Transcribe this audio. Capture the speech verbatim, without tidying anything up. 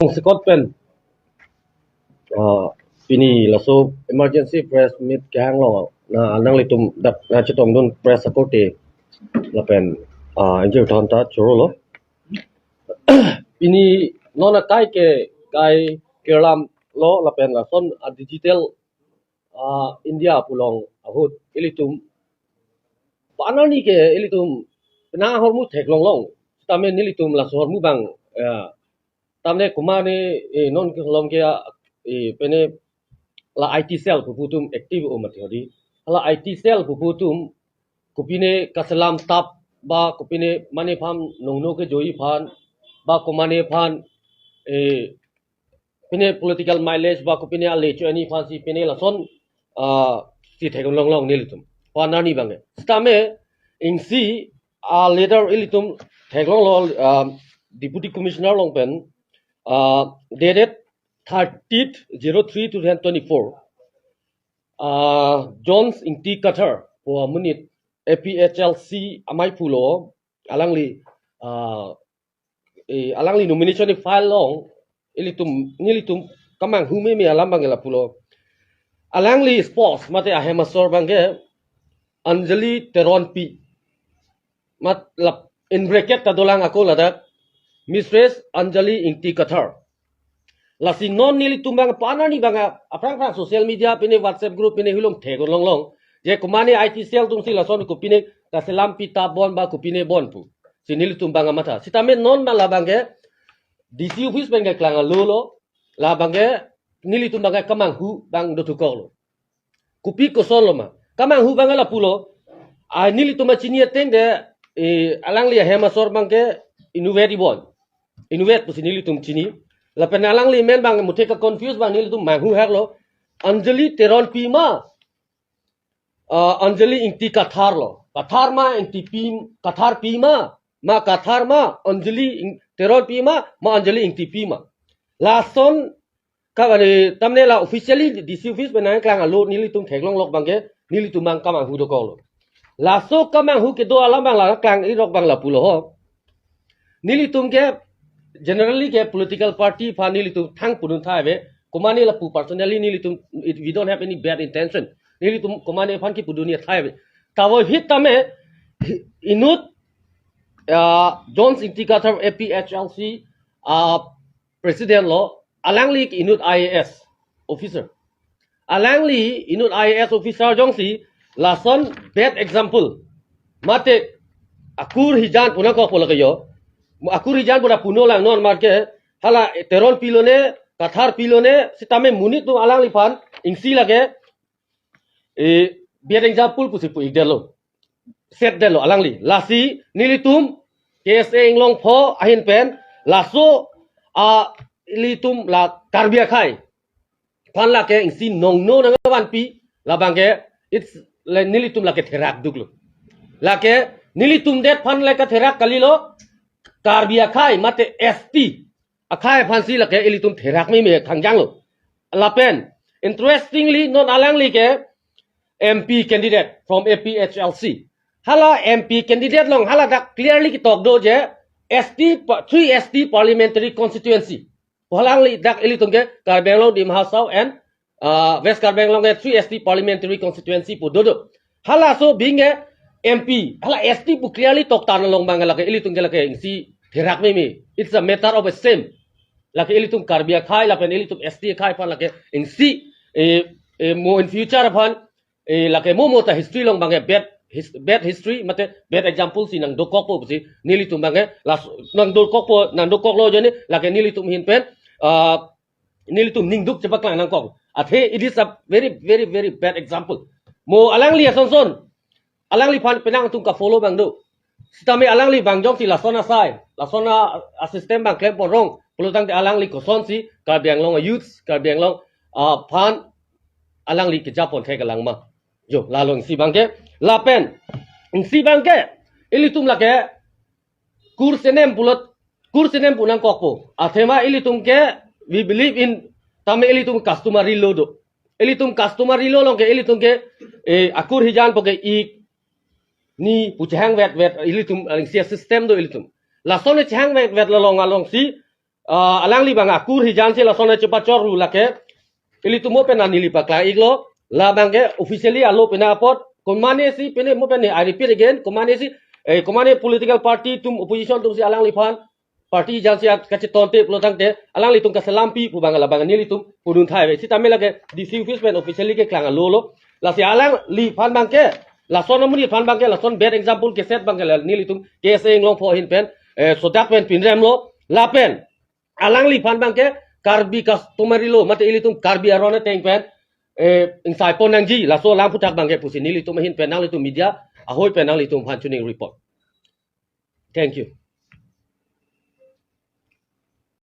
Sikot pen, ah, pini laso emergency press meet kehang lo, na nanglitum dak nangchetongdun press akorte lapen, ah, ingjir thon ta choro lo. Pini non akai ke kai kerlam lo lapen lason a digital, ah, India pu along ahut ilitum panani ke ilitum penang ahormu theklong long. Tame nelitum laso ahormu abang, eh, tame kumane, eh, non ke holom ke, eh, pene la I T cell pupu atum active o mati hodi. La I T cell pupu atum kopine kaselam tap ba kopine mane aphan nongno kejoi aphan ba komane aphan, eh, pine political mileage ba kopine ale cho ani aphansi pine lason, ah, si theklong long nelitum. Panani abang ke. Sitame isi a letter ilitum theklong lo, ah, Deputy Commissioner along pen, ah, dated thirtieth zero three two thousand twenty-four. Ah, Jones Ingti Kathar pu amonit A P H L C amei pulo alangli, ah, eh, alangli nomination file along ilitum, nelitum kamanghu meme alam abang ke lapulo. Alangli spouse mate ahem asor abang ke Anjali Teronpi. Mat lap in bracket ta dolang ako ladak Mistress Anjali Ingti Kathar. Lasi non nelitum abang panani abang aphrang aphrang social media pine WhatsApp group pine hulom theklong long. Je komane I T cell atumsi lason kopine kaselam pi tap bon ba kopine bon pu. Si nelitum abang amatha. Sitame non abang labang ke D C office pen ke klang alo lo. Labang ke nelitum abang ke kamanghu abang dothukok lo. Kopi koson lo ma. Kamanghu abang lapulo. Ah, nelitum achini ateng de, eh, alangli ahem asor abang ke inutvet ibon. Inutvet pusi nelitum chini. Lapen alangli amen abang muthe ka confuse abang nelitum manghu hak lo. Anjali Teronpi ma, ah, Anjali Ingti Kathar lo. Kathar ma Ingti Pi, Kathar Pi ma, ma Kathar ma, Anjali Ing-, Teronpi ma, ma Anjali Ingti Pi ma. Lason ka, eh, tamne la officially D C office pen nangklang alo nelitum theklong lok abang ke nelitum abang kamanghu dokok lo. Laso kamanghu kedo alam abang la klang irok abang lapulo ho. Nelitum ke generally ke political party aphan nelitum thang pudun thai ave. Komane lapu personally nelitum, it, we don't have any bad intention. Nelitum komane aphan kipudun ya thai ave. Tavo hit tame hi-, inut, ah, Jones Ingti Kathar A P H L C, ah, president lo, alangli inut I A S officer. Alangli inut I A S officer jongsi lason bad example. Mate akur hijan pu nangkok pu lake yo. Akur hijan pu puno lang non mat ke hala Teronpi lone, Kathar Pi lone, sitame monit atum alangliphan isi lake, eh, bad example pusi pu-ik detlo. Set detlo alangli. Lasi nelitum K S A Inglongpho ahin pen laso a ilitum la Karbi akhei aphan lake isi nongno nangvanpi labang ke it's le nelitum lake therak duklo. Lake nelitum det aphan lake therak kalilo, Karbi akhei mate S T akhei aphansi lake ilitum therak meme thangjang lo. Lapen interestingly non alangli ke M P candidate from A P H L C. Hala M P candidate along hala dak clearly ketok do je S T pa-, three S T parliamentary constituency. Alangli dak ilitum ke Karbi Anglong, Dima Hasao and, uh, West Karbi Anglong ke three S T parliamentary constituency pu dodo. Halaso abang ke M P, hala S T pu clearly toktan along abang lake ilitum ke lake isi therak meme. It's a matter of a same. Lake ilitum Karbi akhei lapen ilitum S T akhei aphan lake isi, eh, eh, mo in future aphan, eh, lake mo mo ta history along abang ke bad his-, bad history mate bad example si nangdokokpo pusi nelitum abang ke las nangdokokpo, nangdokoklo jone lake nelitum ahin pen, ah, nelitum ningduk chepaklang nangkok. Athe it is a very, very, very bad example. Mo alangli asonson, alangliphan penang atum ka-follow abang do. Sitame alangli abang jongsi lason asai, lason a, a system abang klem pon rong, pulotangte alangli kosonsi Karbi Anglong a youths, Karbi Anglong, ah, aphan alangli kejapon thek alang ma. Jo, la along isi abang ke, lapen isi abang ke ilitum lake kur senem pulo, kur senem pu nangkokpo. Athema ilitum ke, we believe in, tame ilitum customary law do. Ilitum customary law along ke ilitum ke, eh, akur hijan pu ke ik ni pu chehang vet vet ilitum alingsi a system do ilitum. Lason chehang vet vet along alongsi ah, alangli abang akur hijan si lason chepachor ru lake ilitum mo pen neli paklang iklo, la abangke officially alo pena apot, komatne si pine mo pen, I repeat again, komatne si, eh, komatne political party atum, opposition atum si alangliphan party hijan si kachetonte pulo tangte alanglitum kaselampi pu abang la abang nelitum pudun thai ave. Sitame lake D C office pen officially keklang alo lo. Lasi alangliphan abangke, lason amonit aphan abangke, lason bad example keset abangke la nelitum K S A Inglongpho ahin pen, eh, sodak pen pinrem lo, lapen alangliphan abangke Karbi customary law, mate ilitum Karbi aron ateng pen, eh, ingsai pon nangji, laso alam aphuthak abangke pusi nelitum ahin pen nanglitum media ahoi pen nanglitum aphan chuning report. Thank you.